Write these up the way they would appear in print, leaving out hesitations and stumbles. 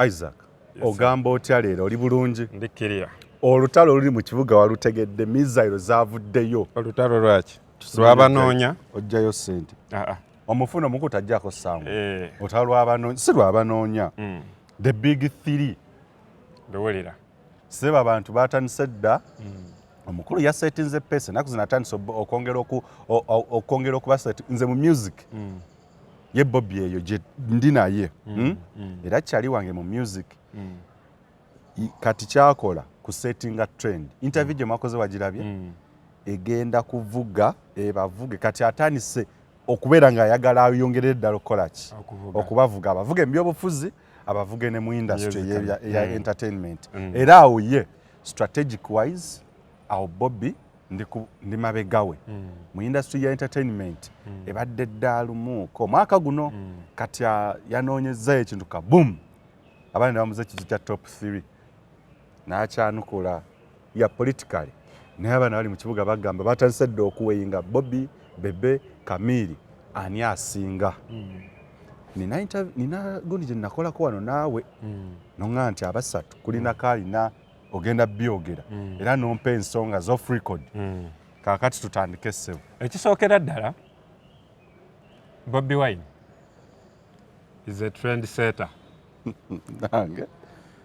Isaac, ogamba otya leero? Oli bulungi? Ndi kiriya. Olutalo oluli mu kibuga walutegedde? Missile zavuddeyo. Olutalo lwaki? Lwabanoonya? Ojjayo ssente. Ah, ah. Omufuna omuku tajjako sangu. Eh. Olutalo lwabanoonya si lwabanoonya, the big three. Luwulira. Seba, abantu batandise dda. Omukulu yasetinze pace. Ennaku zino atandise okwongera okuba nze mu music. Ye Bobi eyo gye ndi naye, Era kyali wange mu music. Kati kyakola kusettinga trend. Interview gye mwakoze wagirabye? Egenda kuvuga, ebavuge. Kati atandise okubeera ng'ayagala ayongerere ddala okukola ki? Okuvuga. Okubavuga, abavuge mu byobufuzi, abavuge ne mu industry Music. eya entertainment. Era awo ye strategic wise, awo Bobby ndi mabega we. Mu industry ya entertainment ebadde ddaalumuuko omwaka guno. Kati yanoonyezzayo ekintu ka boom, abaana ne bamuza ekintu kya top 3 n'akyanukula ya politically. Naye abaana bali mu kibuga bagamba batandise dda okuweyinga Bobby, Bebe, Kamiri, ani asinga. Nina gundi gye nakolako wano naawe, noŋŋa nti abasatu kulinako alina ogenda byogera, era nompa ensonga z'off record. Kaakati tutandike, ssebo. Ekisookera ddala, Bobi Wine is a trend setter. Nange.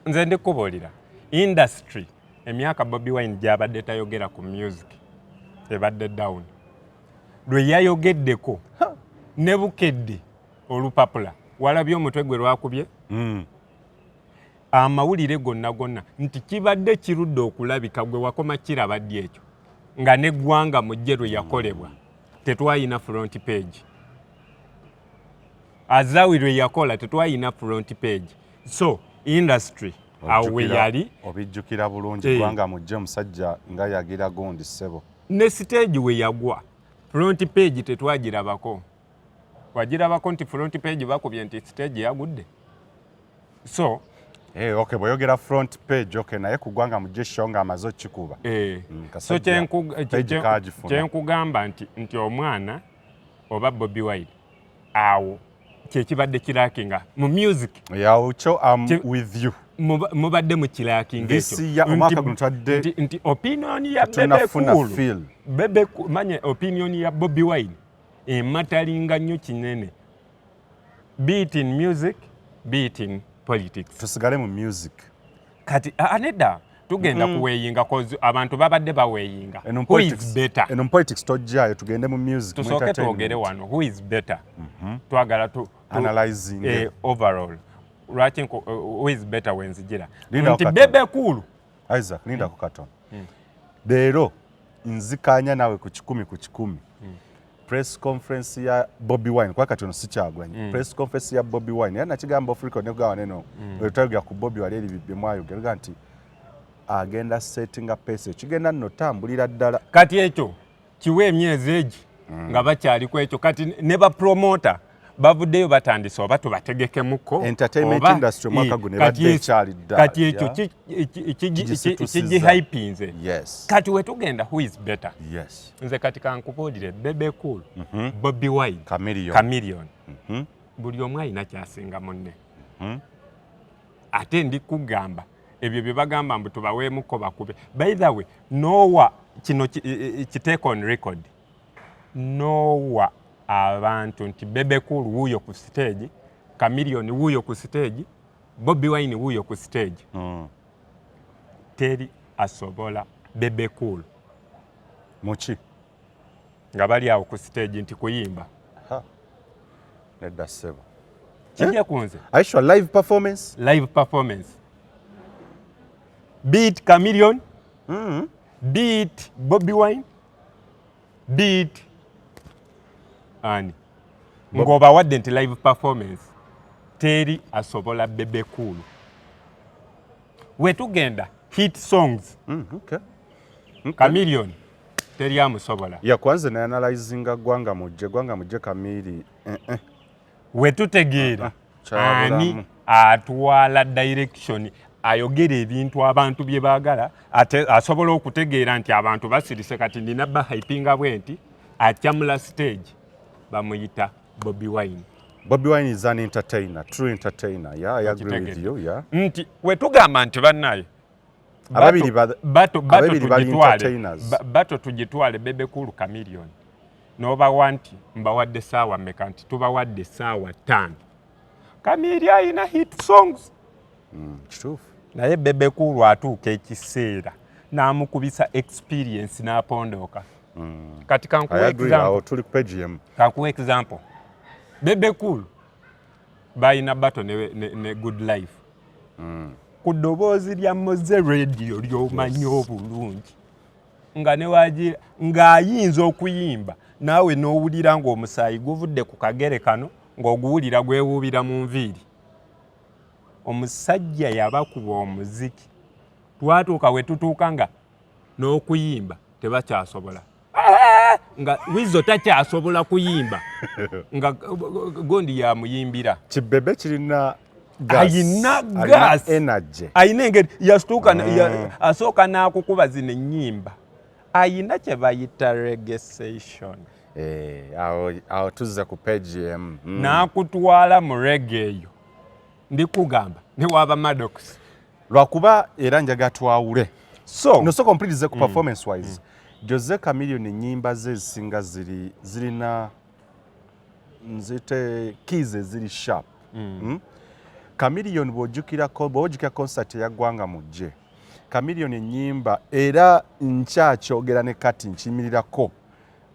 Nze ndikubuulira, industry emyaka Bobi Wine gy'abadde tayogera ku music ebadde down. Lwe yayogeddeko ne Bukedde olupapula, walabye omutwe gwe lwakubye? Amawulire gonna gonna nti kibadde kirudde okulabika. Gwe wakoma kiraba ddi ekyo nga neggwanga mujje lwe yakolebwa tetwayina front page? Azawi lwe yakola tetwayina front page. So industry awo we yali. Obijjukira bulungi. Gwanga mujje, omusajja nga yagira gundi, ssebo. Ne stage we yagwa, front page tetwagirabako. Wagirabako nti front page bakubye nti stage yagudde? So Okay, bw'oyogera front page, okay, naye ku Gwanga Mujje show nga amaze okikuba. So Kasajja, page kagifuna. Kyenkugamba nti omwana oba Bobi Wine awo kyekibadde kilackinga mu music. Yawo kyo am with you. Mubadde mu kilackinga. This year, omwaka guno twadde nti opinion ya Bebe tetunnafuna Cool, feel. Bebe manye opinion ya Bobi Wine ematalinga nnyo kinene, be it in music, be it in politics. Tusigale mu music. Kati nedda, tugenda kuweighinga 'cause abantu babadde baweighinga Eno mu who is politics, better. Eno mu politics tojjaayo, tugende mu music, mu Tusooke entertainment. twogere wano who is better. Twagala tu Analyzing. Overall lwaki who is better wenzijira Linda nti katono. Bebe Cool. Isaac, lindako katono. Leero nzikanya naawe ku 100%. Press conference ya Bobi Wine, kuba kati ono si Kyagulanyi. Press conference ya Bobi Wine, era nakigamba off record, nekugamba neno twayogera ku Bobi wali eri bye mwayogera nti agenda settinga pace, kigenda nno tambulira ddala. Kati ekyo kiwa emyezi egi nga bakyali ku ekyo. Kati ne bapromota bavuddeyo batandise oba tubategekemuko. Entertainment industry omwaka guno ebadde ekyali ddala, Kati ekyo Kigisitusiza. kigihypinze. Kati wetugenda who is better, nze kati kankubuulire: Bebe Cool, Bobi Wine, Chameleone. Chameleone, buli omu alina kyasinga munne. Ate ndi kugamba ebyo bye bagamba mbu tubaweemuko bakube. By the way, nowa kino kiteeka on record, nowa abantu nti Bebe Cool wuuyo ku stage, Chameleone wuuyo ku stage, Bobi Wine wuuyo ku stage, teri asobola Bebe Cool. Muki? Nga bali awo ku stage nti kuyimba. Ha. Nedda, ssebo. Kijja ku nze. Aisha, live performance? Live performance, be it Chameleone, be it Bobi Wine, be it ani, ng'obawadde nti live performance, teri asobola Bebe Cool. Wetugenda hit songs, Chameleone teri amusobola. Ya kwanza naanalyzinga Gwanga Mujje, Gwanga Mujje, Kamiri, eh, eh. Wetutegeera Kyabulamu. ani atwala direction, ayogera ebintu abantu bye baagala, ate asobola okutegeera nti abantu basirise, kati nina bahypinga bwe nti akyamula stage, bamuyita Bobi Wine. Bobby Wine is an entertainer, true entertainer. Yeah, I agree with you. Yeah. Nti wetugamba nti bannaye ababiri ababiri bali entertainers. Bato tugitwale Bebe Cool, Chameleone, n'obawa nti mbawadde saawa mmeka, nti tubawadde saawa 5, Chameleone ayina hit songs. Kituufu. Naye Bebe Cool atuuka ekiseera n'amukubisa experience n'apondooka. Kati kankuwa example. Tuli ku page emu. Kankuwa example. Bebe Cool balina battle ne Good Life ku ddoboozi lya Mowzey Radio ly'omanyi obulungi, nga newagira ng'ayinza okuyimba naawe n'owulira ng'omusaayi guvudde ku kagere kano, ng'oguwulira gwewuubira mu nviiri. Omusajja yabakuba omuziki, twatuuka we tutuuka nga n'okuyimba tebakyasobola, nga Weasel takyasobola kuyimba, nga gondi yamuyimbira. Kibebe kirina. Ayina gas, ayina engeri yasituuka asooka n'akukuba zino ennyimba, ayina kye bayita reggae session. Eh, awo tuzze ku page emu. N'akutwala mu reggae eyo, ndikugamba ne waaba Maddox. Lwakuba era njaga twawule. So no, so complete ku performance wise, Jose Chameleone ennyimba ze ezisinga ziri zirina nzite keys eziri sharp. Chameleone bw'ojjukira concert eyaggwanga mujje, Chameleone ennyimba, era nkyakyogera ne kati nkiyimirirako,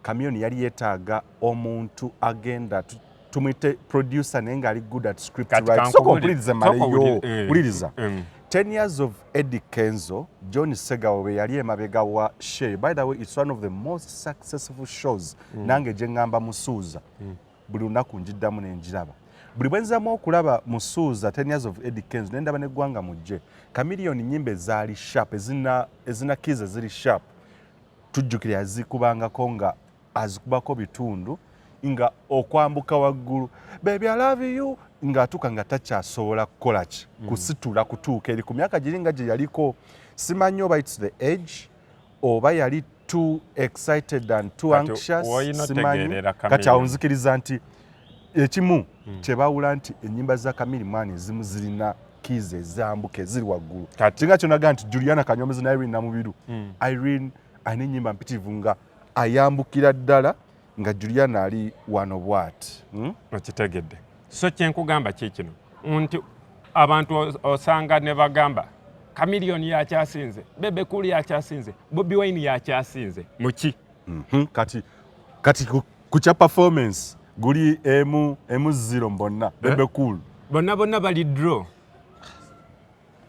Chameleone yali yeetaaga omuntu agenda tumwite producer, naye ng'ali good at script writing. So kompuliriza maleyo, wuliriza. 10 Years of Eddie Kenzo, John Segawa bwe yali emabega wa show. By the way, it's one of the most successful shows. Nange gye ŋŋamba Musuuza, buli lunaku njiddamu ne njiraba. Buli bwe nzaamu okulaba Musuuza 10 Years of Eddie Kenzo, ne ndaba n'eggwanga mujje, Chameleone nnyimba ezaali sharp, ezina keys eziri sharp, tujjukira yazikubangako nga azikubako bitundu nga okwambuka waggulu, "Baby, I love you," ng'atuuka nga takyasobola kukola ki, kusitula kutuuka eri ku myaka giri nga gye yaliko. Simanyi oba it's the age oba yali too excited and too anxious, simanyi. Kati awo nzikiriza nti ekimu kyebawula nti ennyimba za Chamili mwani ezimu zirina keys ezambuka eziri waggulu, kinga kyonaga nti Juliana Kanyomozi ne Irene Namubiru. Irene alina ennyimba mpitirivu nga ayambukira ddala, nga Juliana ali wano bwati, Okitegedde. So kyenkugamba kikino nti abantu osanga ne bagamba Chameleone yakyasinze, Bebe Cool yakyasinze, Bobi Wine yakyasinze muki. Kati ku kya performance guli emu emu zero mbonna, Bebe Cool. Bonna bonna bali draw,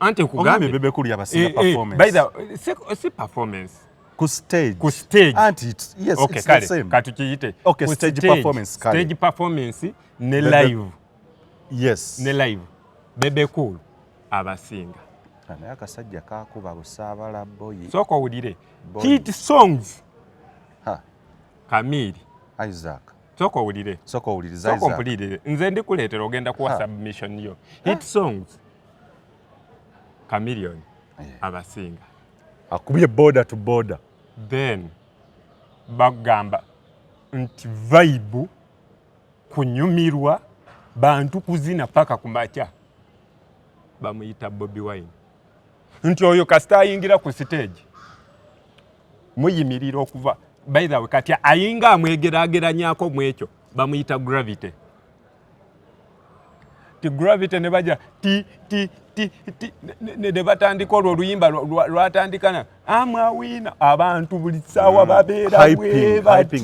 anti nkugambye Bebe Cool yabasinga performance. By the si performance. Ku stage. Ku stage. Anti yes, okay, it's kale, the same. Kati kiyite okay, stage performance, kale. Stage performance ne live. Yes. Ne live Bebe Cool abasinga. Naye akasajja kakuba busaabala boyi. Sooka owulire hit songs. Kamiri. Isaac. Sooka owulire. Sooka owuliriza. Sooka ompulirire, nze ndikuleetera, ogenda kuwa submission yo. Hit songs Chameleone abasinga. Akubye border to border. Then bagamba nti vibe, kunyumirwa, bantu kuzina paka kumakya, bamuyita Bobi Wine, nti oyo kasita ayingira ku stage muyimirira okuva. By the way, kati ayinga amwegerageranyako mu ekyo bamuyita Gravity, ti Gravity ne baja ti ti ti ti ne batandika olwo oluyimba lwatandika amawina, abantu buli ssaawa babeera bwe bati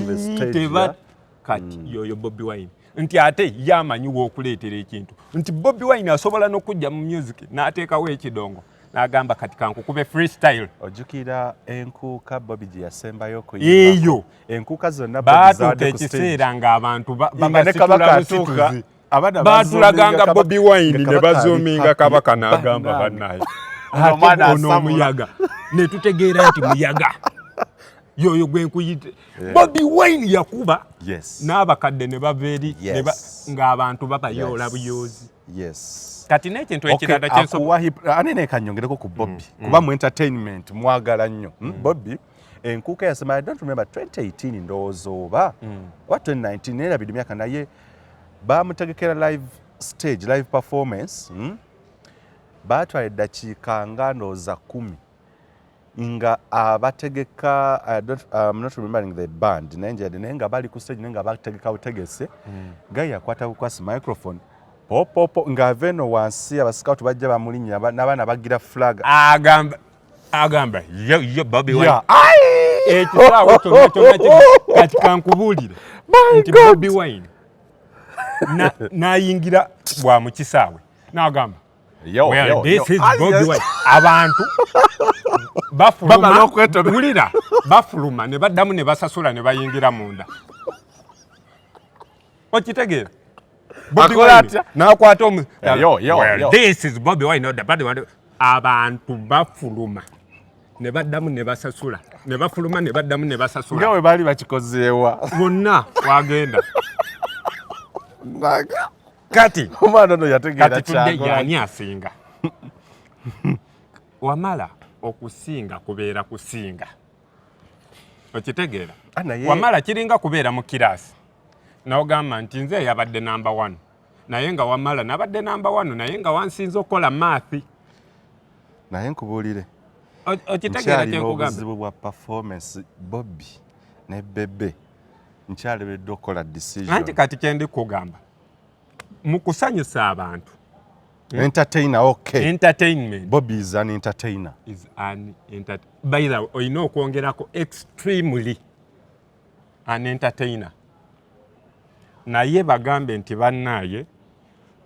teba. Kati yoyo Bobi Wine, nti ate ye amanyiwa okuleetera ekintu, nti Bobi Wine asobola n'okujja mu music n'ateekawo ekidongo n'agamba, "Kati kankukube freestyle." Ojjukira enkuuka Bobi gye yasembayo? Eyo. Enkuuka zonna. Baatuuka ekiseera ng'abantu babasitula busituzi, baatulaganga Bobi Wine ne bazoominga Kabaka n'agamba, "Bannaye, ate ono omuyaga," ne tutegeera nti muyaga yoyo gwe nkuyite. Bobi Wine yakuba n'abakadde ne bava eri ng'abantu babayoola buyoozi. Kati n'ekintu ekirala. Anene kanyongereko ku Bobi, kuba mu entertainment mwagala nnyo Bobi. Enkuuka yasema, I don't remember, 2018 ndowooza oba 2019, nerabidde emyaka, naye Bamutegekera live stage, live performance, Baatwala eddakiika nga ndowooza 10 nga abategeka, I don't, I'm not remembering the band, naye njadde, naye nga bali ku stage, naye nga bategeka butegese. Guy yakwata bukwasi microphone, popopo, ng'ava eno wansi, abasikawutu bajja bamulinnya, n'abaana bagira flag. Agamba yo yo Bobi Wine. Yeah. Ekisaawe kyonna kyonna kati kankubuulire nti Bobi Wine n'ayingira bwa mu kisaawe n'agamba, Yo, "Well, yo, this yo. is Ai, Bobi yes. Wine." Abantu Bamala bafuluma, okwetomera. wulira, bafuluma ne baddamu ne basasula ne bayingira munda. Okitegeera? Bobi Akola Wine atya? n'akwata omu Yo, yo, "Well, yo. this is Bobi Wine, the Bobi Wine." Abantu bafuluma ne baddamu ne basasula, ne bafuluma ne baddamu ne Nga basasula. bwe baali bakikozeewa. Bonna wagenda kati. Omwana ono yategeera. Kati tudde Kyakola. yani asinga? Wamala okusinga kubeera kusinga, okitegeera? Ah, naye- Wamala kiringa kubeera mu kiraasi n'ogamba nti nze yabadde namba one, naye nga wamala nabadde namba one, naye nga wansinza okukola math. Naye nkubuulire, Okitegeera nkyalina kyenkugamba? obuzibu bwa performance. Bobby ne Bebe nkyalemeddwa okukola decision. Anti kati kyendi kugamba, mu kusanyusa abantu, Entertainer, okay. Entertainment. Bobby is an entertainer. Is an by the way, olina okwongerako extremely an entertainer. Naye bagambe nti bannaaye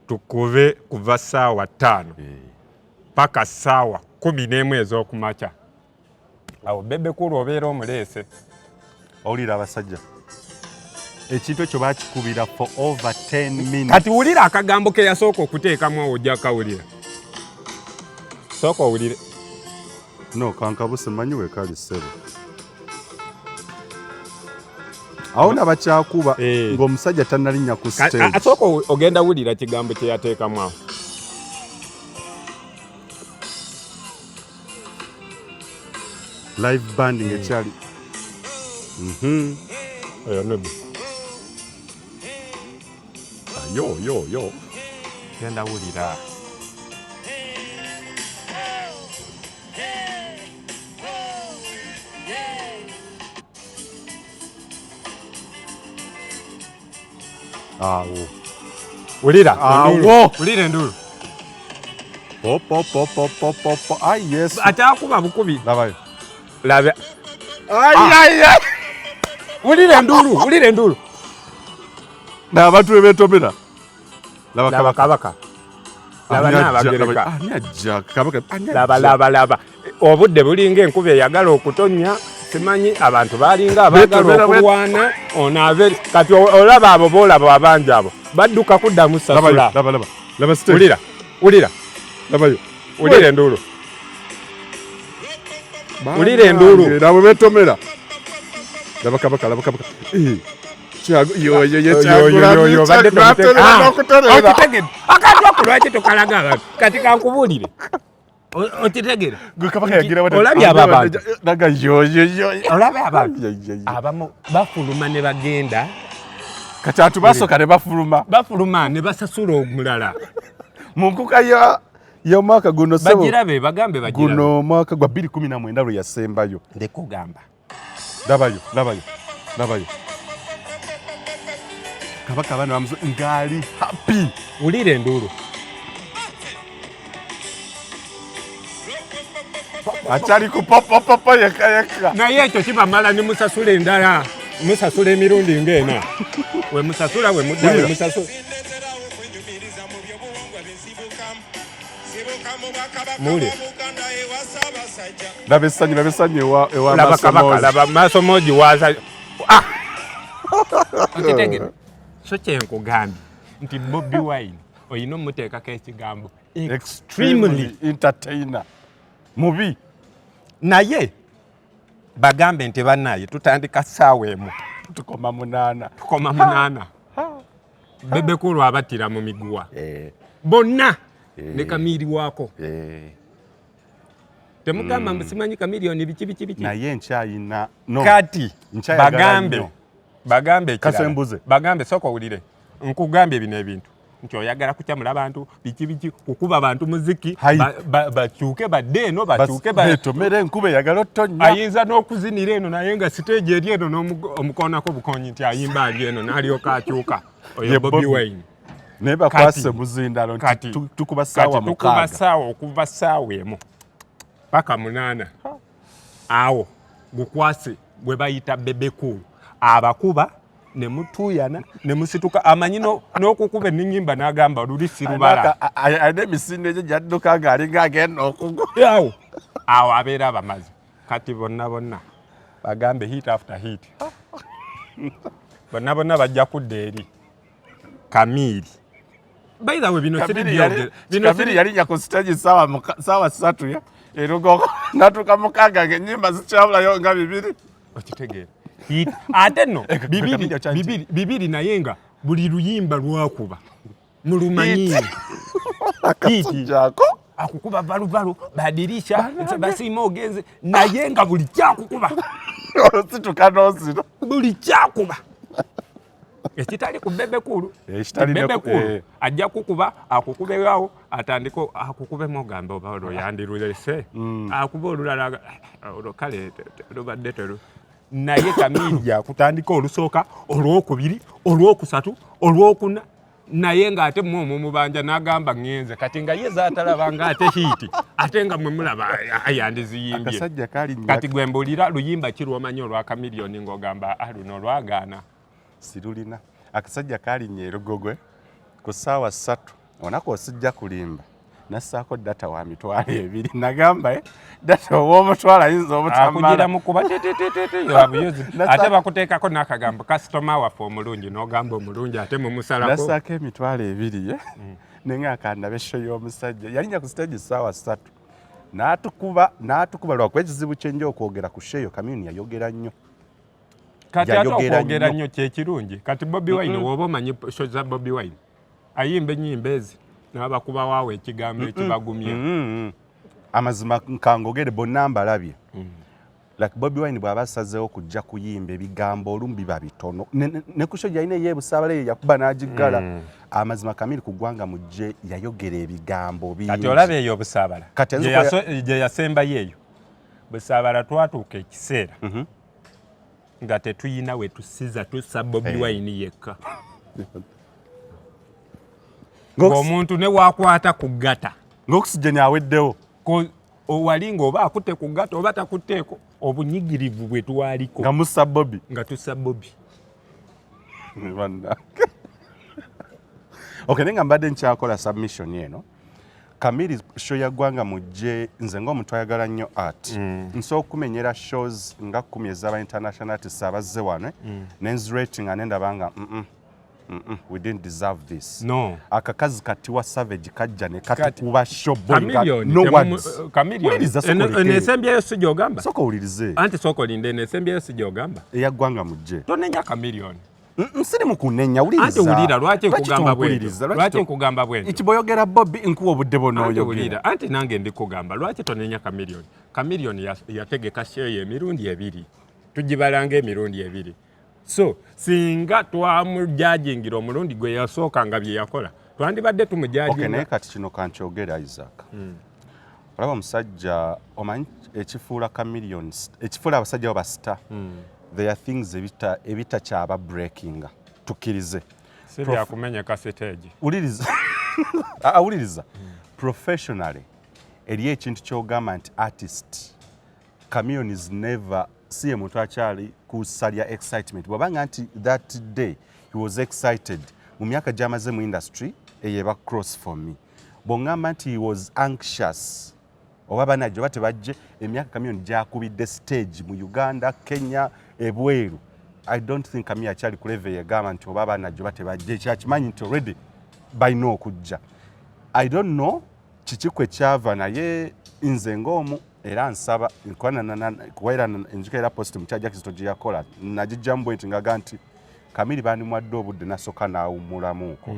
tukube kuva ssaawa 5 paka ssaawa 11 ez'okumakya, awo Bebe Cool obeera omuleese. Owulira abasajja, ekintu ekyo bakikubira for over 10 minutes. Kati wulira akagambo ke yasooka okuteekamu awo, ojja kawulira, sooka owulire. No, kankabuse manyi wekali ssebo. Awo nabakyakuba ng'omusajja tannalinnya ku stage. Asooka ogenda wulira kigambo kye yateekamu awo. Live band ng'ekyali. Oyo Nubi. Yo yo yo. Genda wulira. Awo. Wulira Awo. enduulu. Wulira enduulu. Popopopopopopo, ai Yesu. Akyakuba bukubi. Labayo. Laba. Ai, ai, ai. Wulira enduulu, wulira enduulu. N'abantu be beetomera. Laba. Laba. Kabaka. Kabaka, laba. Ani ajja? Naabagereka. Ani ajja? Kabaka ani Laba. ajja? Laba, laba, obudde bulinga enkuba eyagala okutonnya, simanyi abantu balinga abaagala Beetomera. okulwana. Ono ave kati olaba abo boolaba abangi abo badduka kuddamu Labayo. sasula. Laba, laba, laba stage. Wulira, wulira. Labayo. Wulira enduulu, wulira enduulu. Nabo beetomera. Laba kabaka, laba kabaka. Eh, yo, yo, yo, Kyagulanyi, Yo, badde. Kyagulanyi, n'okutereera. Okitegedde? Akantu ako lwaki tokalaga abantu? Kati kankubuulire. Okitegere? Gwe kabaka yagira wata- Olabye abo abantu? Naga yo, yo, yo, yo. Olabye abantu? Yo, yo, yo. Abamu bafuluma ne bagenda. Kati atu basooka ne bafuluma. Bafuluma ne basasula omulala. Mu nkuka ya y'omwaka guno, ssebo. Bagirabe, bagambe bagirabe. Guno omwaka gwa 2019 lwe yasembayo. Ndikugamba. Labayo, labayo, labayo kabaka, abaana bamuzo ng'ali happy. Wulira enduulu. Akyali ku popopopo yekka yekka. Naye ekyo kibamala ne musasula endala, musasula emirundi ng'ena, we musasula, we mudda, we Wulira. musasula. Sindeterawo kwenyumiriza mu byobuwangwa byensibukamu, sibuka mu bwakabaka Muwulire. bwa Buganda ewa Ssaabasajja. Laba essanyu, laba essanyu ewa Laba kabaka. Masomozi. Laba maaso mogi waza. Ah! Okitegere? So kyenkugambye nti Bobi Wine olina omuteekako ekigambo extremely. Extremely entertainer, mubi. Naye bagambe nti bannaye tutandika ssaawa 1, tukoma 8. Tukoma 8. Bebe Cool abattira mu miguwa bonna ne Kamiri waako. Temugamba mbu simanyi Kamiliyoni biki biki biki. Naye nkyayina no. Kati Nkyayagala bagambe nnyo. Bagambe ekirala. Kasembuze. Bagambe, sooka owulire. Nkugambye bino ebintu nti oyagala kukyamula bantu, biki biki, kukuba bantu muziki, bakyuke badde eno, bakyuke. Betomere enkuba eyagala otonya. Ayinza n'okuzinira eno, naye nga siteegi eri eno, n'omukoonako bukonyi nti ayimba ali eno, n'alyoka akyuka. Oyo Bobi Wine. Naye bakwase muzindalo nti tukuba saawa 6. Tukuba saawa okuva saawa 1 paka 8. Awo gukwase gwe bayita Bebe Cool, abakuba ne mutuuyana ne musituka. Amanyi n'okukuba ennyimba n'agamba luli sirubala. Alina emisinde gye gyadduka ng'alinga agenda okugwa. Awo awo abeera abamazi. Kati bonna bonna bagambe hit after hit, bonna bonna bajja kudda eri Kamiri. By the way, bino siri byogera bino. Kamiri yalinnya ku stage saawa 3 ya erugogo, natuka 6 ng'ennyimba zikyabulayo nga 2. Okitegeera? Ate nno 2 2 2, naye nga buli luyimba lwakuba mulumanyi. Akasujjako. Akukuba valuvalu, badirisha, basiima ogenze, naye nga buli kyakukuba Osituka n'ozira. Buli kyakuba ekitali ku Bebe Cool. Bebe Cool ajja kukuba, akukubewawo, atandike akukubemu, ogambe oba olwo yandirulese. Akuba olulala, olwo kale lubadde teru, naye Kamiri akutandika olusooka, olwokubiri, olwokusatu, olwokuna, naye ng'ate mwe omumubanja n'agamba ŋŋenze. Kati nga ye zaatalaba ng'ate hit, ate nga mwe mulaba yandiziyimbye. Akasajja kalinnya. Kati gwe mbuulira, luyimba ki lwomanyi olwa Kamiliyoni ng'ogamba, "Ah, luno lwagaana"? Sirulina. Akasajja kalinnya erugogwe ku ssaawa 3 olunaku, osijja kulimba, nassaako data wa 20,000. Nagamba, data ow'omutwalo ayinza akugira obutamala. Mukuba titititi, ate bakuteekako n'akagambo kasitoma waffe omulungi, n'ogamba omulungi ate mumusalako. Nassaako 20,000 ye nenga akandabe show y'omusajja. Yalinnya ku stage ssaawa 3 n'atukuba, n'atukuba. Lwakuba ekizibu kyenja okwogera ku show eyo, Kamiyoni yayogera nnyo. Kati ate Yayogera okwogera nnyo. nnyo kyekirungi. Kati Bobi Wine, woba omanyi show za Bobi Wine, ayimba ennyimba ezi n'abakuba ekigambo ekibagumya. Amazima nkangogere, bonna mbalabye. Like Bobi Wine bw'aba asazeewo kujja kuyimba, ebigambo olumu biba bitono. Ne ku show gyalina ey'ebusaabala eyo yakuba n'agiggala. Amazima Kamiri ku ggwanga mujje yayogera ebigambo bingi. Kati olaba eyo obusaabala Kati gye gye yasembayo eyo busaabala, twatuuka ekiseera nga tetuyina we tusiza, tussa Bobi Wine yekka. Ng'omuntu ne wakwata ku gata Ng'oxygen aweddewo. Wali ng'oba akutte ku gata oba takutteeko, obunyigirivu bwe twaliko. Nga mussa Bobi. Nga tussa Bobi. Bannange. Okay, naye nga mbadde nkyakola submission eno, Kamiri show ya ggwanga mujje, nze ng'omuntu ayagala nnyo art, nsobola okumenyera shows nga 10 ez'aba international artists abazze wano, nenziratinga nendaba nga we didn't deserve this. No. Akakazi katiwa Savage kajja ne katukuba show boy nga Chameleone, no words. Chameleone. Wuliriza, sooka Eno oleke. esembyeyo si gy'ogamba? Sooka owulirize. Anti sooka olinde, eno esembyeyo si gy'ogamba? Eya ggwanga mujje. Tonenya Chameleone. Nsiri mu kunenya, wuliriza. Anti wulira, lwaki nkugamba bwentyo? Tonkuliriza? Lwaki nkugamba bwentyo? Nti bw'oyogera Bobi, nkuwa obudde Anti bw'onooyogera. wulira, anti nange ndikugamba lwaki tonenya Chameleone. Chameleone yategeka show emirundi ebiri, tugibalanga emirundi ebiri. So singa twamujajingira omulundi gwe yasooka nga bye yakola, twandibadde Okay, tumujajinga. Naye kati kino kankyogere, Isaac. Olaba omusajja, omanyi ekifuula Chameleone, ekifuula abasajja bo ba star, there are things ebitakyaba breakinga, tukkirize. Si byakumenyeka siteegi. Wuliriza. Ah, wuliriza, professionally eri ekintu kyogamba nti artist Chameleone is never, si ye muntu akyali ku ssa lya excitement. Bw'abanga nti that day he was excited, mu myaka gy'amaze mu industry eyo eba cross for me. Bw'oŋŋamba nti he was anxious oba banajja oba tebajje, emyaka Chameleone gyakubidde stage mu Uganda, Kenya, ebweru, I don't think Chameleone akyali ku level yegamba nti oba banajja oba tebajje. Ekyakimanyi nti already balina okujja. I don't know kiki kwe kyava, naye nze ng'omu era nsaba kuba era enjika era post mukyajja Kizito gye yakola nagijjamu bwe nti ngaga nti Kamiri bandimwadde obudde nasooka n'awummulamuuko,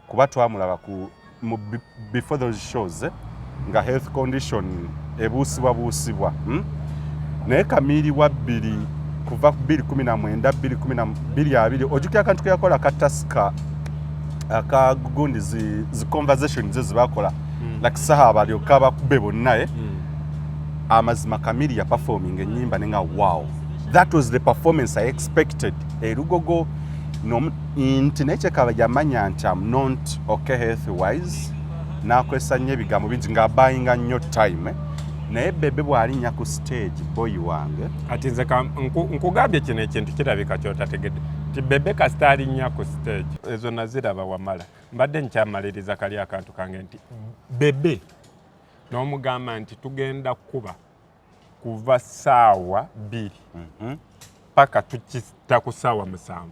kuba twamulaba ku mu before those shows, nga health condition ebuusibwabuusibwa, Naye Kamiri wa bbiri kuva ku 2019, 2020, ojjukira akantu ke yakola katasika Akagundi zi conversation ze zibakola like saha balyoka bakube bonna, eh? Amazima Kamili ya performing enyimba nenga wow, that was the performance I expected erugogo no nti naye kyekaba yamanya nti am not okay health wise, nakwesa nnyo ebigambo bingi ng'abayinga nnyo time, eh? Naye Bebe bw'alinnya ku stage, boy wange. Kati nze nkugambye kino ekintu kirabika kyotategedde nti Bebe kasita alinnya ku stage, ezo naziraba. Wamala mbadde nkyamaliriza kali akantu kange nti Bebe n'omugamba nti tugenda kuba kuva ssaawa 2 paka tukita ku ssaawa 7,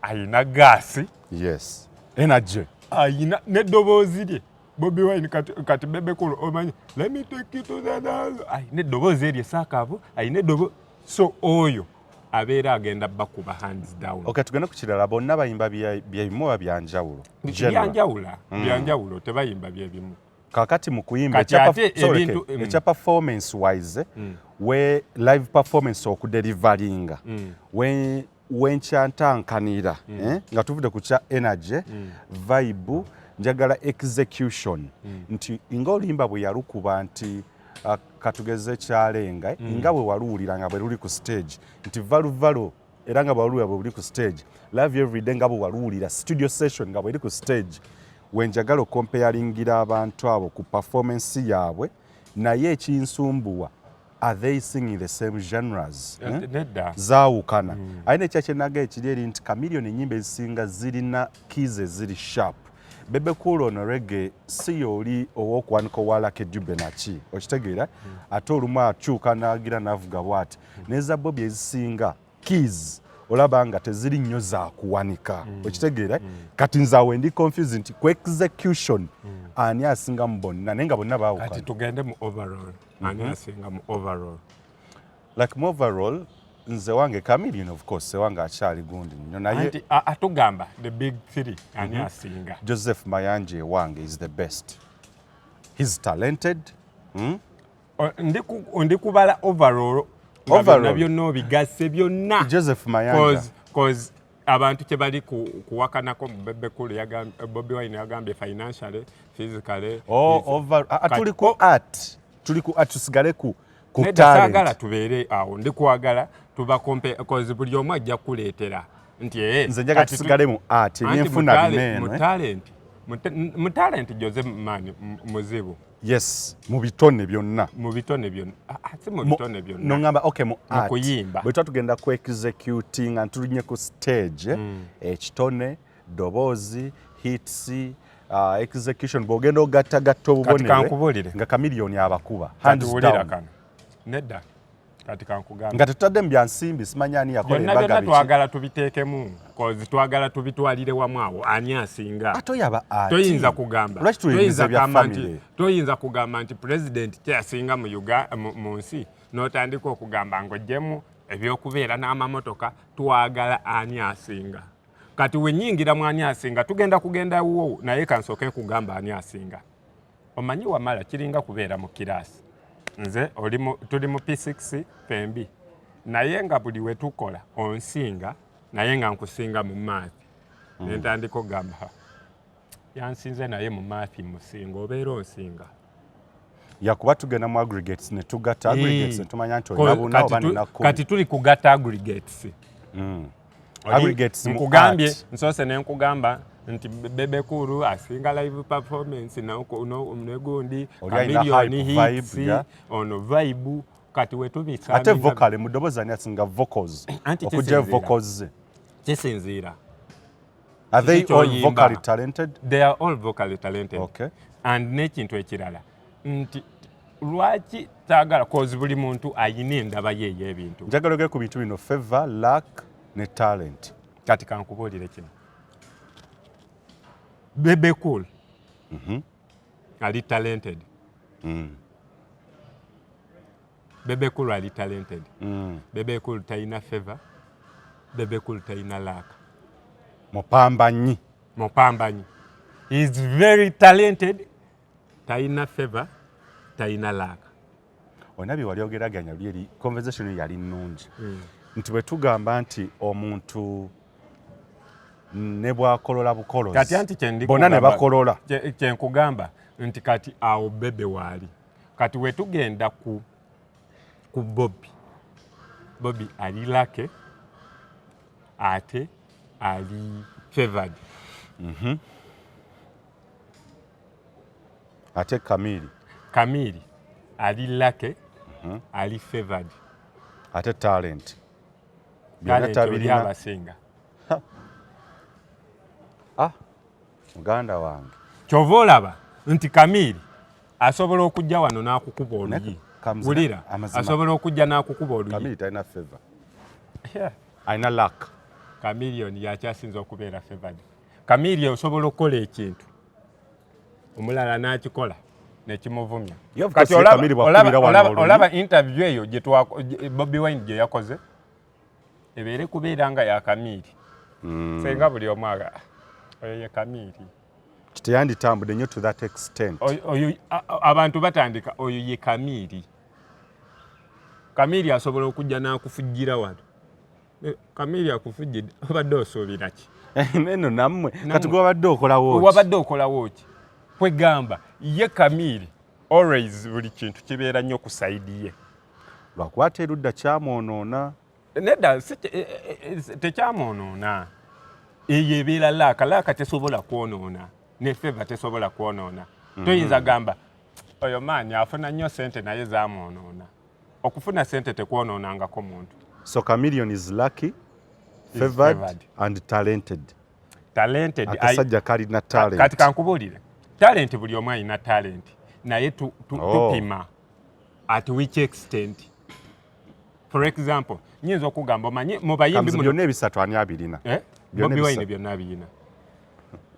ayina gaasi. Yes, energy. Ayina n'eddoboozi lye Bobi Wine. Kati Bebe Cool omanyi, "Let me take you to the dance," ayina eddoboozi eryo esaakaavu, ayina eddobo, so oyo abeera agenda bakuba hands down. Okay, tugende ku kirala. Bonna bayimba byebimu oba byanjawulo? General. Byanjawula, byanjawulo, tebayimba byebimu. Kakati mu kuyimba Kati ate sorry, ekya performance wise, we live performance okudeliveringa, we wenkyantankanira, eh, nga tuvudde ku kya energy, vibe, njagala execution nti nga oluyimba bwe yalukuba nti katugeze kyalenga, nga bwe waluwulira nga bwe luli ku stage nti valuvalo, era nga bwe waluwulira bwe buli ku stage, Love You Everyday nga bwe waluwulira studio session nga bweri ku stage, wenjagala okomparingira abantu abo ku performance yaabwe. Naye ekinsumbuwa, are they singing the same genres, eh? Nedda. Zaawukana. Alina ekya kyenaga ekiri eri nti Chameleone ennyimba ezisinga zirina keys eziri sharp. Bebe Cool ono reggae si yooli ow'okuwanika owa Lucky Dube naki, okitegeera? Ate olumu akyuka n'agira n'avuga bw'ati neza Bobi ezisinga keys olaba nga teziri nnyo zakuwanika, okitegeera? Kati nze awo ndi confused nti ku execution ani asinga mu bonna, naye nga bonna Kati baawukana. tugende mu overall, ani asinga mu overall? Like mu overall, nze wange Chameleone, of course, ewange akyali gundi nnyo, naye Anti atugamba the big three, ani asinga? Joseph Mayanja ewange is the best, he's talented. Ndi kubala overall nga Overall. byonna byonna obigasse byonna. Joseph Mayanja. Cause abantu kye bali kuwakanako mu Bebe Cool, Bobi Wine yagambye financially, physically. Oh, over, tuli ku art, tuli ku art, tusigale ku Nedda, saagala talent. tubeere awo, ndi kwagala tuba compare cause buli omu ajja kukuleetera nti Nze njagala kati tusigale mu art. Anti mu Ebyenfuna mu bineeno, eh? talent, mu talent Jose man muzibu. Yes, mu bitone byonna. Mu bitone byonna. Si mu bitone byonna. Noŋŋamba okay, mu art. Kuyimba. Bwe tuba tugenda ku executing nga tulinye ku stage, ekitone, ddoboozi, hits, execution, bw'ogenda ogattagatta obubonero, Kankubuulire. nga Chameleone abakuba Kati hands wulira down. kano. Nedda, kati kankugambe. Nga tetutadde mu byansimbi, simanyi ani yakola Byonna embaga byonna biki. twagala tubiteekemu cause twagala tubitwalire wamu awo, ani asinga. Ate oyaba ati Toyinza kugamba lwaki tuyingiza toyinza ebya kugamba nti family? Toyinza kugamba nti president kyasinga mu nsi n'otandika okugamba ng'oggyemu ebyokubeera n'amamotoka. Twagala ani asinga. Kati wenyingira mu ani asinga, tugenda kugenda wo, naye kansooke nkugamba ani asinga. Omanyi wamala kiringa kubeera mu kiraasi, nze tuli mu P6 fembi, naye nga buli we tukola onsinga, naye nga nkusinga mu math, nentandika okugamba, "Ha, yansinze naye mu math musinga," obeera onsinga. Yakuba tugenda mu aggregates ne tugatta aggregates ne tumanya nti olina buna Kati oba nina 10. Kati tuli kugatta aggregates. Aggregates mu Nkugambye art. nsoose ne nkugamba nti Bebe Cool asinga live performance negundi. Oli alina Chameleone hype, hits, vibe, yeah. ono vibe, kati wetubisa Ate vocal, mu ddoboozi ani asinga vocals? Anti Okujja kisinziira. vocals ze. Kisinziira. Are they Kiki all ky'oyimba? vocally talented? They are all vocally talented. And n'ekintu ekirala nti lwaki taagala, cause buli muntu ayina endaba ye ey'ebintu. Njagala ogere ku bintu bino: favor, luck ne talent. Kati kankubuulire kino, Bebe Cool ali talented. Bebe Cool ali talented. Bebe Cool talina favor, Bebe Cool talina luck. Mupambanyi. Mupambanyi. He is very talented, talina favor, talina luck. Olina bye wali ogeraganya luli eri, conversation yali nnungi, nti bwe tugamba nti omuntu Ne bwakolola bukolozi. Kati anti kyendi bonna ne kugamba- bakolola. Kyenkugamba nti kati awo Bebe waali. Kati wetugenda ku Bobi, Bobi ali lucky ate ali favored. Ate Kamiri? Kamiri ali lucky, ali favored. Ate talent byonna Talent oli tabirina. abasinga. Ah, muganda wange. Kyova olaba nti Kamiri asobola okujja wano n'akukuba oluyi. Kamzina, Wulira, amazima. asobola okujja n'akukuba oluyi. Kamiri talina favor, alina luck. Chameleone yakyasinza okubeera favored. Chameleone osobola okukola ekintu, omulala n'akikola nekimuvumya. Ye, of Kati course, ye Chameleone bw'akubira wano oluyi. Olaba interview eyo Bobi Wine gye yakoze, ebeere kubeera nga ya Kamiri, senga buli omu aga, "Ah, oyo ye Kamiri." Teyanditambudde nnyo to that extent. Oyo abantu batandika, oyo ye Kamiri. Kamiri asobola okujja n'akufujjira wano. Kamiri akufujjidde, obadde osuubira ki? Neno nammwe kati Nammwe. gwabadde okolawo ki? Wabadde okolawo ki? Kwegamba ye Kamiri always buli kintu kibeera nnyo ku side ye. Lwakuba ate erudda kyamwonoona. Nedda, tekyamwonoona. Eyo ebeera luck. Luck tesobola kwonoona, ne favor tesobola kwonoona. Toyinza gamba oyo maani afuna nnyo sente naye zamwonoona. Okufuna sente tekwonoonangako muntu. So Chameleon is lucky, favored, favored. And talented. Talented. Akasajja kalina talent. Kati kankubuulire, talent buli omu alina talent, naye tupima at which extent. For example, nyinza okugamba, omanyi mu bayimbi Kamzi, muno byonna ebisatu ani abirina? Eh? Byonna Bobi Wine ebisatu. byonna abiyina.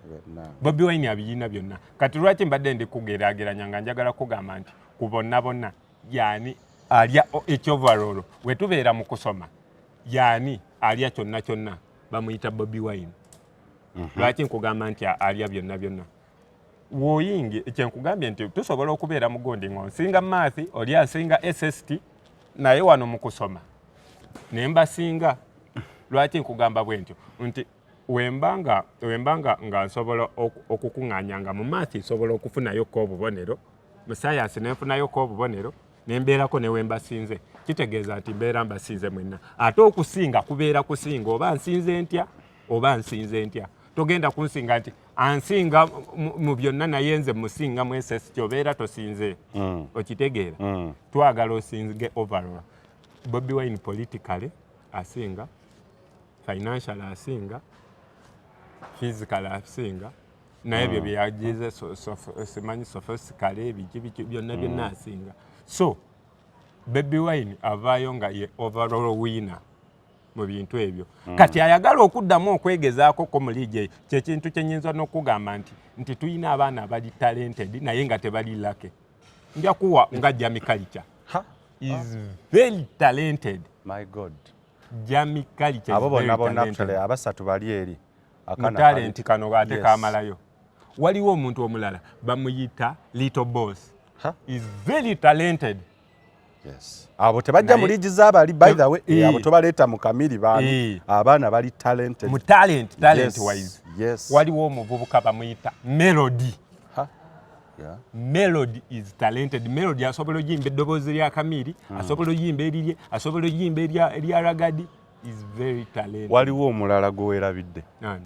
Byonna. Bobi Wine abiyina byonna. Kati lwaki mbadde ndi kugeraageranya? Nga njagala kugamba nti ku bonna bonna yani alya ekyoverall, we tubeera mu kusoma, yani alya kyonna kyonna bamuyita Bobi Wine. Lwaki nkugamba nti alya byonna byonna? Woyingi kyenkugambye nti tusobola okubeera mu gundi ng'onsinga math, oli asinga SST, naye wano mu kusoma ne mbasinga. Lwaki nkugamba bwe ntyo? Nti wembanga nga nsobola okukuŋŋaanya nga mu math nsobola okufunayoko obubonero, mu sayansi nenfunayoko obubonero, nembeerako ne wembasinze, kitegeeza nti mbeera mbasinze mwenna. Ate okusinga kubeera kusinga, oba nsinze ntya oba nsinze ntya, togenda kunsinga nti ansinga mu byonna naye nze musinga mu SST, obeera tosinze. Okitegeera? Twagala osinge overall. Bobi Wine politically asinga, financial asinga, physical asinga, naye ebyo byeyagize simanyi, sophistically, biki biki, byonna byonna asinga. So Bobi Wine avaayo nga ye overall winner mu bintu ebyo. Kati ayagala okuddamu okwegezaako ko mu liigi eyo, kyekintu kyenyinza n'okugamba nti tulina abaana abali talented naye nga tebali lucky. Nja kuwa nga Jamie Culture Ha, is very talented. My God. Jamie Culture is Abo very bonna bonna talented. actually abasatu bali eri. Mu Akaana talent kano ate kamalayo. Waliwo omuntu omulala bamuyita Little Boss. Ha? Is very talented. Yes. Abo tebajja mu liigi z'abali, by the way. Abo tobaleeta mu Kamiri baani. Abaana bali talented. Mu talent wise. Waliwo omuvubuka bamuyita Melody. Ha. Yeah. Melody is talented. Melody asobola oyimba eddoboozi lya Kamiri, asobola oyimba erirye, asobola oyimba erya Ragadi. Is very talented. Waliwo omulala gwe weerabidde. Nani?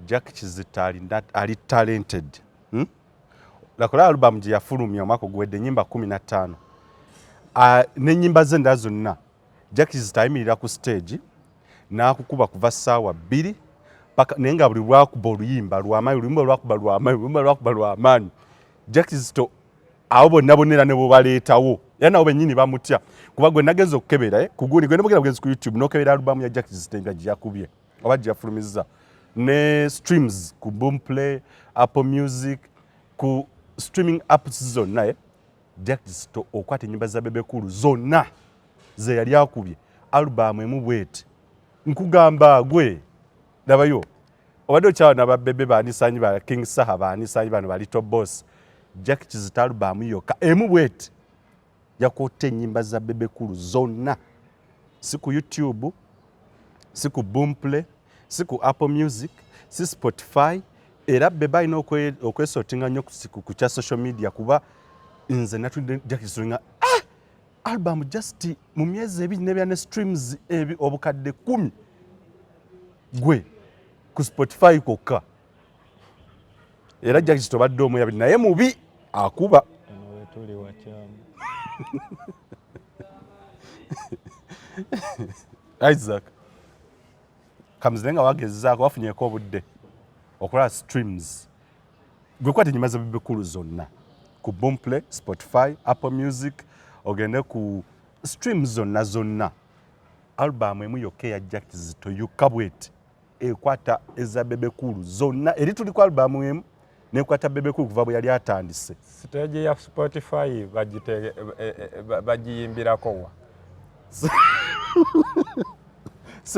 Jack Kizito ali talented. Lakola album gye yafulumya omwaka oguwedde, ennyimba 15. N'ennyimba ze endala zonna, Jack Kizito ayimirira ku stage n'akukuba kuva ssaawa 2 paka, naye nga buli lwakuba oluyimba lwamaanyi, oluyimba lwakuba lwamaanyi, oluyimba lwakuba lwamaanyi. Jack Kizito abo bonna bonna era ne bwebaleetawo, era nabo bennyini bamutya, kuba gwe nagenza okukebera ku gundi gwe nebugenda bugenzi ku YouTube n'okebera alubamu ya Jack Kizito empya gye yakubye oba gye yafulumizza, ne streams ku Boomplay, Apple Music, ku streaming apps zonna, Jack Kizito okwata ennyimba za Bebe Cool zonna ze yali akubye alubamu emu bweti. Nkugamba gwe labayo, obadde okyaba ba Bebe banisanyi, ba King Saha banisanyi, bano ba Little Boss, Jack Kizito alubamu yokka emu bweti yakwota ennyimba za Bebe Cool zonna, si ku YouTube, si ku Boomplay, si ku Apple Music, Si Spotify era Bebe alina okwesortinga nnyo ku kya social media, kuba nze natudde Jackie nga album just mu myezi 2 nebya ne streams obukadde 10 gwe ku Spotify kokka. Era Jackie tobadde omuyabiri naye mubi akuba. Tuli wakyamu. Isaac kamuzire nga wagezaako wafunyeeko obudde okulaba streams gwe kwata enyuma za Bebe Cool zonna ku Boomplay, Spotify, Apple Music, ogende ku streams zonna zonna. Album emu yokka eya Jack Kizito yokka bweti ekwata eza Bebe Cool zonna, eri tuli ku album emu nekwata Bebe Cool kuva bwe yali atandise. Stage ya Spotify bagiyimbirako wa?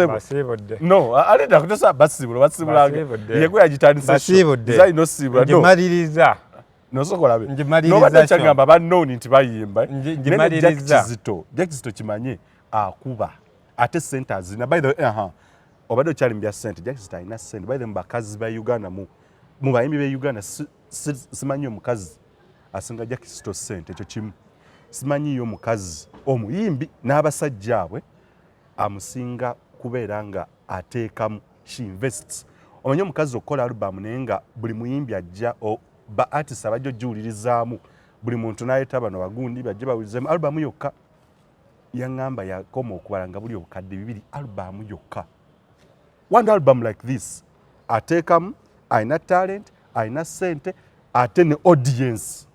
Basiibudde. No, alida kutosa basibula basibula yegwe yagitandise. Basiibudde. Nze alina osibula. No. Ngimaliriza. Nosooka olabe. Ngimaliriza Nobadde kyo. kyagamba bannooni nti bayimba. Ngimaliriza. Naye Jack Kizito, Jack Kizito kimanye akuba ate sente azina. By the way, obadde okyali mu bya sente, Jack Kizito alina sente. By the way, mu bakazi ba Uganda, mu bayimbi b'e Uganda, simanyi omukazi asinga Jack Kizito sente, ekyo kimu. Simanyiyo omukazi omuyimbi n'abasajja abwe amusinga kubeera nga ateekamu, she invests. Omanyi omukazi okukola album naye nga buli muyimbi ajja, ba artist abajja ogiwulirizaamu, buli muntu n'ayeta bano bagundi bajje bawulirizemu album yokka. Yaŋŋamba yakoma okubala nga buli obukadde 2 album yokka. One album like this ateekamu, alina talent, alina ssente, ate ne audience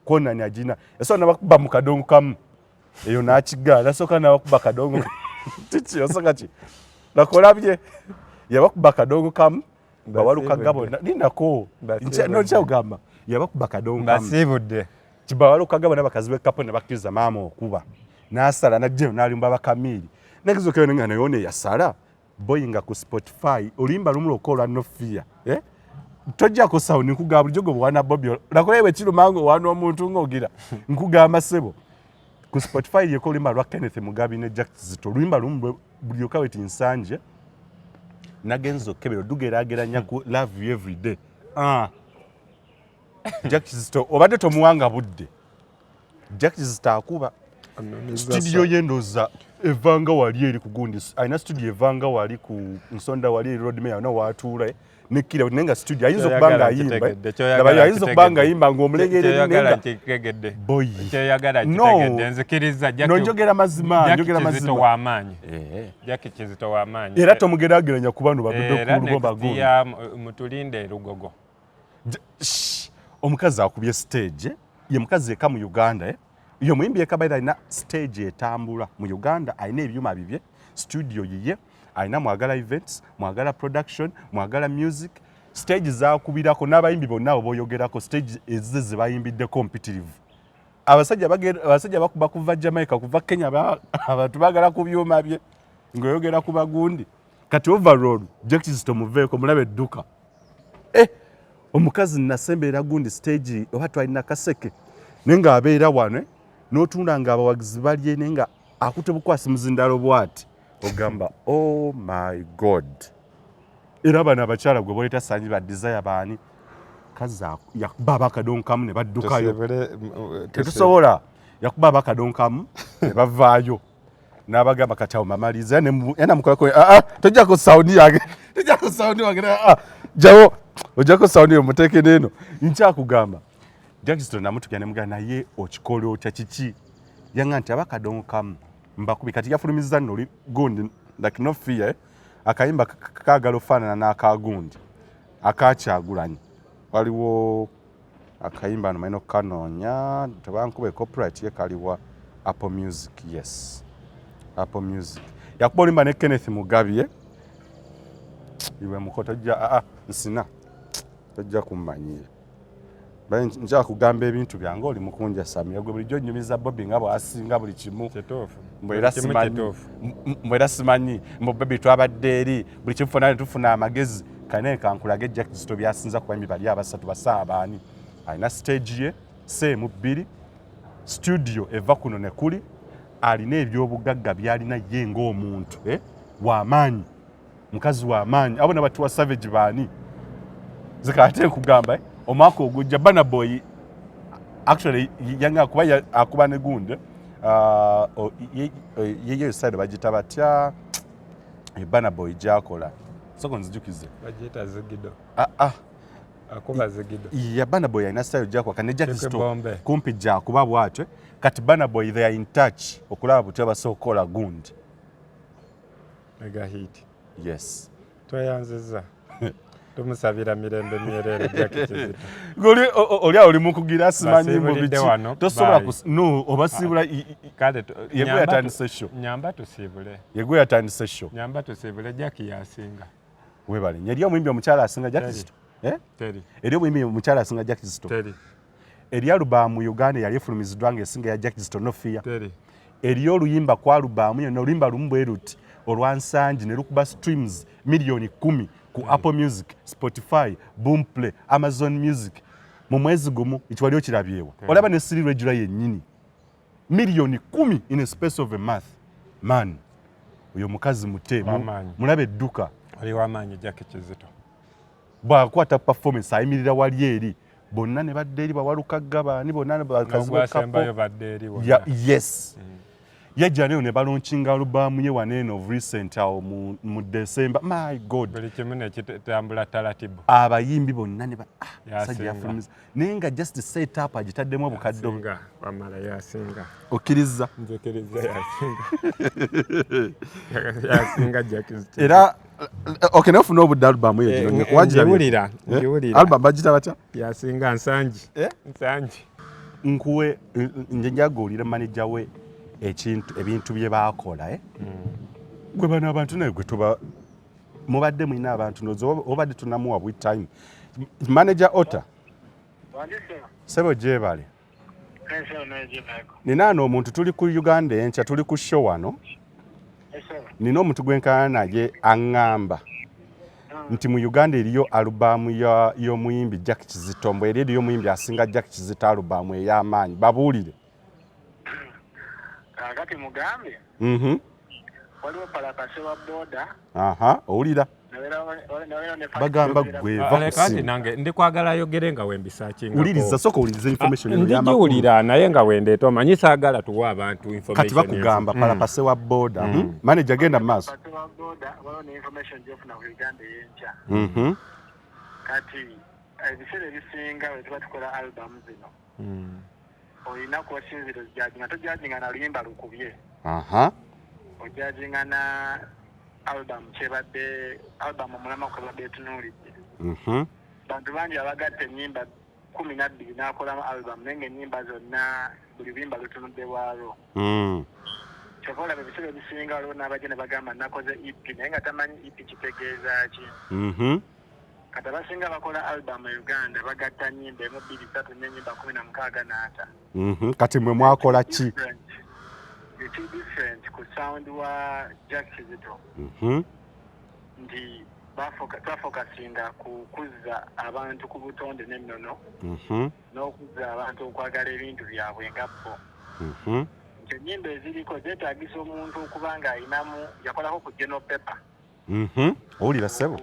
konani agina. Yasobola nabakuba mu kadongo kamu eyo n'akigaala, nasooka nabakuba kadongo kiki osooka ki nakolabye yabakuba kadongo kamu bawalukaga bonna lindako nkyagamba yabakuba kadongo kamu basiibudde kibawalukaga bonna bakazi b'ekapo ne bakkiriza maama okuba n'asala najja n'alimba bakamiiri nekizuukayo nga naye ono eyasala boyinga ku Spotify oluyimba lumu lwokka olwa No Fear, eh? Tojjako sound nkugamba bulijjo gwe bwana Bobi nakola bwe kiruma ng'owaana omuntu ng'ogira nkugamba ssebo ku Spotify yeko oluyimba lwa Kenneth Mugabi ne Jack Kizito oluyimba lumu bulyoka weti nsanje nagenza okukebera odugeraageranya ku Love You Every Day. Jack Kizito obadde tomuwanga budde. Jack Kizito akuba studio ye ndowooza evanga wali eri ku gundi, alina studio evanga wali ku nsonda wali eri road mayor na watuula nekkira naye nga studio ayinza okuba nga ayimba, ayinza okuba nga ayimba ng'omulengerera naye boy kyoyagala kitegedde nzikiriza Jackie. No, njogera mazima, njogera mazima. W'amaanyi Jackie Kizito w'amaanyi era tomugeraageranya ku bano ba Bebe Era Cool bo next bagundi. year mutulinde erugogo. Omukazi akubye stage ye mukazi eka mu Uganda, eh? Ye muyimbi eka baira alina stage etambula mu Uganda, alina ebyuma bibye, studio yiye, alina Mwagala Events, Mwagala Production, Mwagala Music, stage zakubirako n'abayimbi bonna abo boyogerako stage ezize ze bayimbiddeko mpitirivu. Abasajja bakuba kuva Jamaica, kuva Kenya, abantu baagala ku byuma bye ng'oyogera ku bagundi. Kati overall Jack Kizito muveeko mulabe edduka. Omukazi nasemberera gundi stage oba twalina kaseke naye ng'abeera wano n'otunda nga abawagizi balye naye nga akutte bukwasi muzindalo bw'ati ogamba oh my god. Era bano abakyala gwe boleeta Sanji ba Desire baani kazi yakuba abakadonkamu ne baddukayo. Tetusobola yakuba abakadonkamu ne bavaayo n'abagamba kati awo mamaliza namukolako tojjako sound yange, tojjako sound wange, jawo ojjako sound yo muteeke n'eno. Nkyakugamba Jackson namutukira ne mugamba naye okikola otya kiki, yanga nti abakadongo kamu mbakubi. Kati yafulumizza nno oli gundi like No Fear, eh? Akayimba kaagala ofaanana n'akagundi akakyagulanyi. Waliwo akayimba no malina okukanoonya tebankuba copyright ye kaliwa Apple Music. Yes, Apple Music yakuba olimba ne Kenneth Mugabi iwe muko tojja nsina tojja kummanyira nkyakugamba ebintu byange oli mukunja Samira gwe bulijjo nnyumiza Bobi nga bw'asinga buli kimu. Mbwera simanyi mbu Bobi twabadde eri buli kimu fonna ne tufuna amagezi kane kankulage Jack Kizito byasinza ku bayimbi bali abasatu basaabaani. Alina stage ye seemu 2 studio eva kuno ne kuli, alina ebyobugagga by'alina ye ng'omuntu w'amaanyi, mukazi w'amaanyi abo nabatuwa Savage baani. Zikate nkugamba omwaka ogujja Burna Boy actually yanga kuba akuba ne gunde ye side bagita batya Burna Boy gyakola soko nzijukize bagiyita Zigido. Akuba Zigido ya Burna Boy alina style gyakola kane Jackie Stone kumpi gyakuba bwatyo. Kati Burna Boy they are in touch okulaba butya basokola gundi mega hit. Yes, tweyanziza tumusabira mirembe myerere Jackie Kizito. Goli oli oli mukugira simanyi mu biki tosobola no obasibula kale yegwe yatandise show. Nyamba tusibule yegwe yatandise show. Nyamba tusibule Jackie yasinga. Webale eri omuyimbi omukyala asinga Jackie Kizito. Teri eri omuyimbi omukyala asinga Jackie Kizito. Teri eri alubamu Uganda yali efulumiziddwa ng'esinga ya Jackie Kizito no fear. Teri eri oluyimba kwa alubamu yonna oluyimba lumu bwe luti olwansangi ne lukuba streams 10 million ku Apple Music, Spotify, Boomplay, Amazon Music mu mwezi gumu ekiwali okirabyewa. Olaba ne Siri Regular yennyini 10 million in a space of a month. Man, oyo mukazi mute mulabe edduka oli w'amaanyi Jackie Kizito. Bw'akwata performance ayimirira wali eri bonna ne badda eri bawaluka gabaani bonna bakazi b'ekapo badda eri wonna. Yes. Yajja nayo ne balaunchinga alubamu ye wano of recent awo mu December. My God, buli kimu ne kitambula taratibu. Abayimbi bonna ne sajja yafulumiza naye nga just set up agitaddemu obukadde wamala yasinga. Okkiriza? Nzikiriza yasinga. Yasinga Jackie Kizito. Era okay, nafuna obudde alubamu ye gino nkuwagira. Njiwulira. Alubamu bagita batya? Yasinga Nsangi. Nsangi. Nkuwe nje njaguulira manager we ekintu ebintu bye baakola gwe bano abantu naye gwe tuba mubadde mulina abantu nozo obadde tunamuwa buli time. Manager Ota sebo gyebale nina ano omuntu tuli ku Uganda enkya tuli ku show wano nina omuntu gwenkana naye aŋŋamba nti mu Uganda eriyo alubamu y'omuyimbi Jackie Kizito mbu eri eriyo omuyimbi asinga Jackie Kizito alubamu ey'amaanyi babuulire. Kakati mugambe waliwo palapase wa boda. Owulira bagamba gwe va kati nange ndikwagala ayogere nga wembisakinga. Wuliriza soko owuliriza information eno y'amakulu. Naye nga wendeeta omanyi saagala tuwa abantu information. Kati bakugamba palapase wa boda. Manager genda mu maaso. Palapase wa boda waliwo ne information gy'ofuna ku Uganda ey'enkya. Kati ebiseera ebisinga bwe tuba tukola album zino olina kubasinzira ojajinga tojajinga na luyimba lukubye. Ojajinga na album kyebadde album omulama kwebadde etunuulidde. Bantu bangi abagatta ennyimba 12 n'akolamu album naye ng'ennyimba zonna buli luyimba lutunudde bwalwo. Kyova olaba ebiseera ebisinga waliwo n'abajja ne bagamba nakoze EP naye nga tamanyi EP kitegeeza ki. Kati abasinga bakola album e Uganda bagatta nnyimba 1 2 3 4 ennyimba 16 9. Kati mwe mwakola ki? It's different ku sound wa Jackie Kizito. Nti bafokasinga ku kuzza abantu ku butonde n'ennono n'okuzza abantu okwagala ebintu byabwe nga bo. Nti ennyimba eziriko zeetaagisa omuntu okuba ng'ayinamu yakolako ku General Paper. Owulira ssebo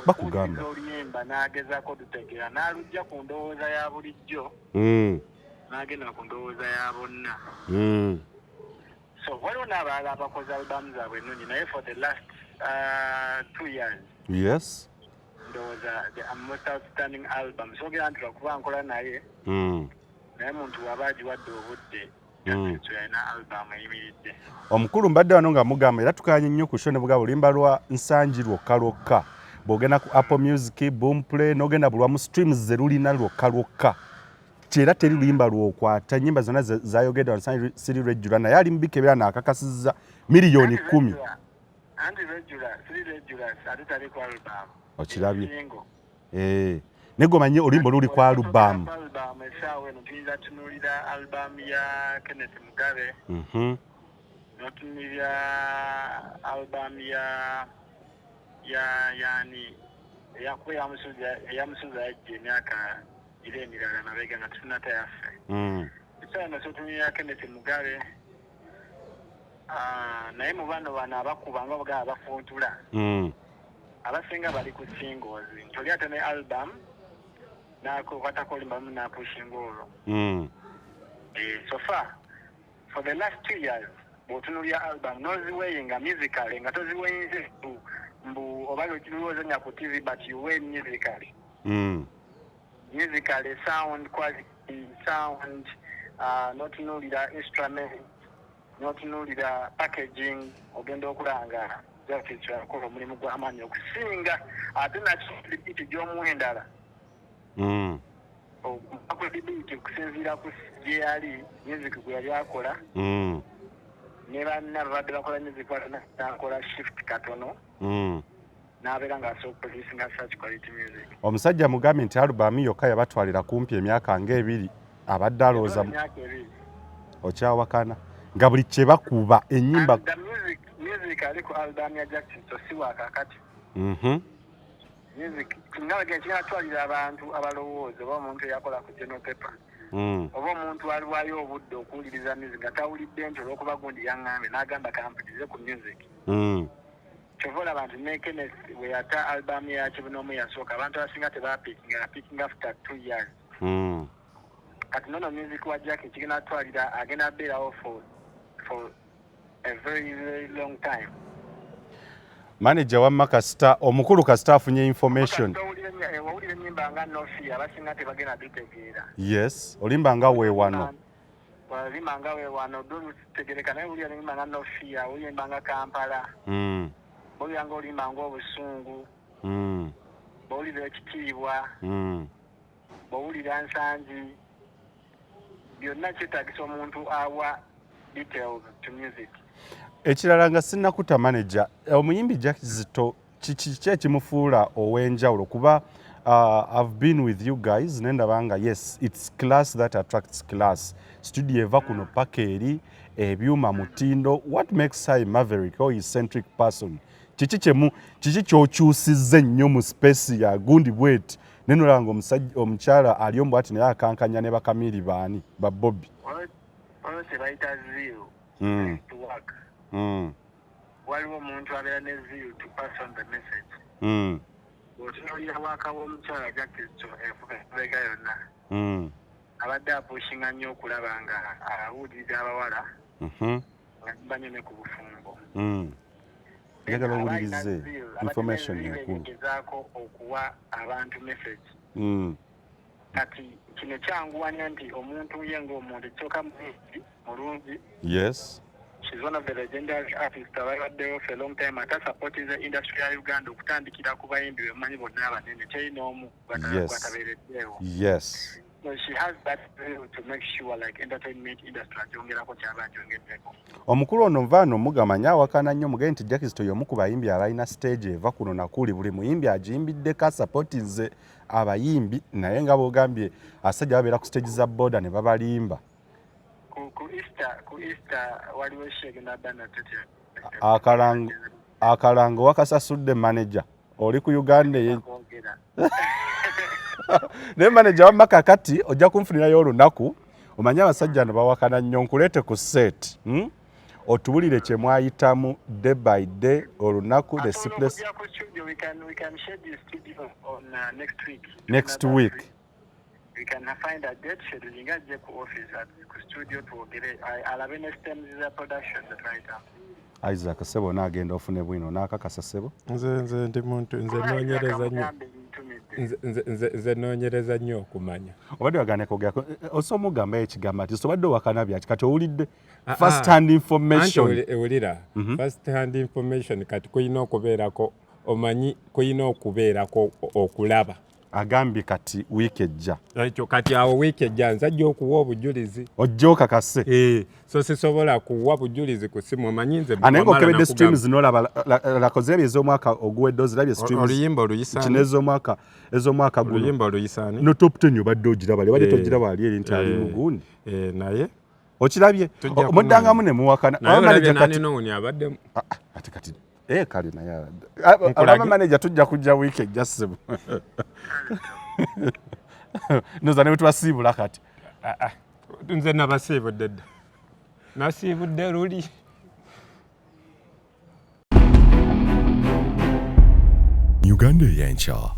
bakugamba oluyimba n'agezaako odutegeera n'alujja ku ndowooza ya bulijjo n'agenda ku ndowooza ya bonna. So waliwo n'abalala abakoze album zaabwe ennungi naye for the last 2 years. Yes. Ndowooza the most outstanding album. Sogera nti lwakuba nkola naye naye muntu waba agiwadde obudde yalina album eyimiridde. Omukulu mbadde wano nga mugamba era tukanye nnyo ku show ne bugaba oluyimba lwa Nsangi lwokka lwokka. Bw'ogenda ku Apple Music, Boomplay n'ogenda bulwa mu streams ze lulina lwokka lwokka. Era teri luyimba lw'okwata ennyimba zonna zayogedde wano Siri Regular naye ali mu bikebera n'akakasizza 10 million. Anti Regular, Siri Regular ate tali ku album. Okirabye. Naye gwe oluyimba oluli ku album. Album essaawa eno tuyinza tunuulira album ya Kenneth Mugabe. N'otunuulira album ya yani eyakuba eyamusuza yajja emyaka iri emirala mabega nga tutunata yaffe. Essaawa eno sotunuulira Kenneth Mugabe. Naye mu bano bano abakuba nga bugaba bafuntula. Abasinga bali ku singles. Nti oli ate ne album Nakwatako oluyimba lumu napushinga olwo. So far for the last 2 years, bw'otunuulira album noziweyinga musically, nga toziweyinze mbu oba lwozanya ku TV, but you weigh musically, musically, sound quality, sound, notunuulira instrument, notunuulira packaging, ogenda okulanga Jackie yakola omulimu gw'amaanyi okusinga. Ate nakyo gy'omuwa endala credibility okusinziira ku gye yali, music gwe yali akola ne banna babadde bakola music, nakola shift katono n'abeera ng'asobola okuproducinga such quality music. Omusajja mugambye nti album yokka yabatwalira kumpi emyaka ng'ebiri, abadde alowooza. Emyaka 2. Okyawakana nga buli kye bakuba ennyimba. And the music ali ku album ya Jackson, so si wa kakati. Music nga kigenda abantu abalowooza, oba omuntu eyakola ku general paper, oba omuntu aliwayo obudde okuwuliriza music nga tawulidde nti olwokuba gundi yaŋŋambye n'agamba kampulirize ku music. Kyova olaba nti ne Kenneth bwe yata album ya Kibunoomu yasooka, abantu abasinga tebapiikinga, yapiikinga after 2 years. Kati nono music wa Jackie kigenda twalira, agenda beerawo for a very, very long time. Manager wamma, kasita omukulu, kasita afunye information. Wawulira ennyimba nga No Fear, abasinga tebagenda bitegeera. Yes, olimba nga weewano. Olimba nga weewano dolutegereka, naye wulira enyimba nga No Fear, wulira enyimba nga Kampala, bwowulira nga olimba nga Obusungu, bwowulira Ekitiibwa, bwowulira Nsangi, byonna kyetagisa omuntu awa details to music. Ekirala nga sinnakuta, manager, omuyimbi Jack Zito, kiki ekimufuula ow'enjawulo? Kuba I've been with you guys nendaba nga yes, it's class that attracts class. Studio eva kuno paka eri, ebyuma mutindo. What makes her a maverick or eccentric person? Kiki kyemu, kiki kyokyusizza ennyo mu space ya gundi bweti, nenolaba nga omusajja omukyala ali omu bwati naye akankanya ne bakamiri baani ba Bobby? Olwo kyebayita zeal to work. Waliwo omuntu abeera ne zeal to pass on the message. Bw'otunuulira waaka w'omukyala Jackson efuga yonna, abadde apushinga nnyo okulaba nga abuuliriza abawala, nga nyimba nnyo ne ku bufumbo. Njagala owulirize information enkulu. Gezaako okuwa abantu message. Kati kino kyanguwa nnyo nti omuntu ye ng'omuntu ekisooka muyimbi mulungi. She's one of the legendary artists ababaddewo for a long time, ate supporting the industry ya Uganda okutandikira ku bayimbi bemumanyi bonna abanene, terina omu gwatabeereddeewo. So she has that will to make sure like entertainment industry agyongerako kyaba agyongeddeko. Omukulu ono nvaano mugamanya awakana nnyo, mugende nti Jackson y'omu ku bayimbi abalina stage eva kuno nakuli, buli muyimbi agiyimbiddeko, asupportinze abayimbi, naye nga bwogambye asajja babeera ku stage za boda ne babalimba. Ku Easter waliwo show egenda bana tetya. Akalango wakasasudde, manager, oli ku Uganda eye. Kwogera. Naye manager wamma, kakati ojja kunfunirayo olunaku, omanye abasajja no bawakana nnyo, nkuleete ku set, Otubulire kye mwayitamu day by day, olunaku, the Asobola simplest. okujja ku studio, we can schedule studio on next week. Next Another week. We can find a date, scheduling, ajje ku office at ku studio twogere, alabe ne stems za production zetwayitamu. Isaac sebo, naagenda ofune bwino n'akakasa sebo. Nze ndi muntu, nze noonyereza nnyo. Mugambe ntumidde. Nze noonyereza nnyo okumanya. Obadde wagana kwogerako, osobola omugambayo ekigambo ati sobadde owakana byaki, kati owulidde Ah, first ah. hand information. Anti owulira first hand information, kati kulina okubeerako, omanyi kulina okubeerako okulaba. Agambye kati wiiki ejja. Ekyo kati awo wiiki ejja nzajja okuwa obujulizi. Ojja okakase. Eh, so sisobola kuwa bujulizi ku simu, omanyi nze Anaye wamala ng'okebedde nakugamba. streams n'olaba lakozirabye ez'omwaka oguwedde, ozirabye streams? Oluyimba oluyisaani? Kino ez'omwaka guno. Oluyimba oluyisaani? No top 10 obadde ogiraba, libadde Eh, togiraba ali eri nti ali eh, mugundi. Eh, naye Okirabye? Tujja Muddangamu ne muwakana. Naye Aba olabye manager kati nani nowuni abaddemu. Ah, ah, ate kati kale naye Nkulage. abama manager, tujja kujja wiiki ejja ssebo, noza ne bwe tubasiibula kati. Ah, ah, nze nabasiibudde dda, nasiibudde luli. Uganda ey'enkya.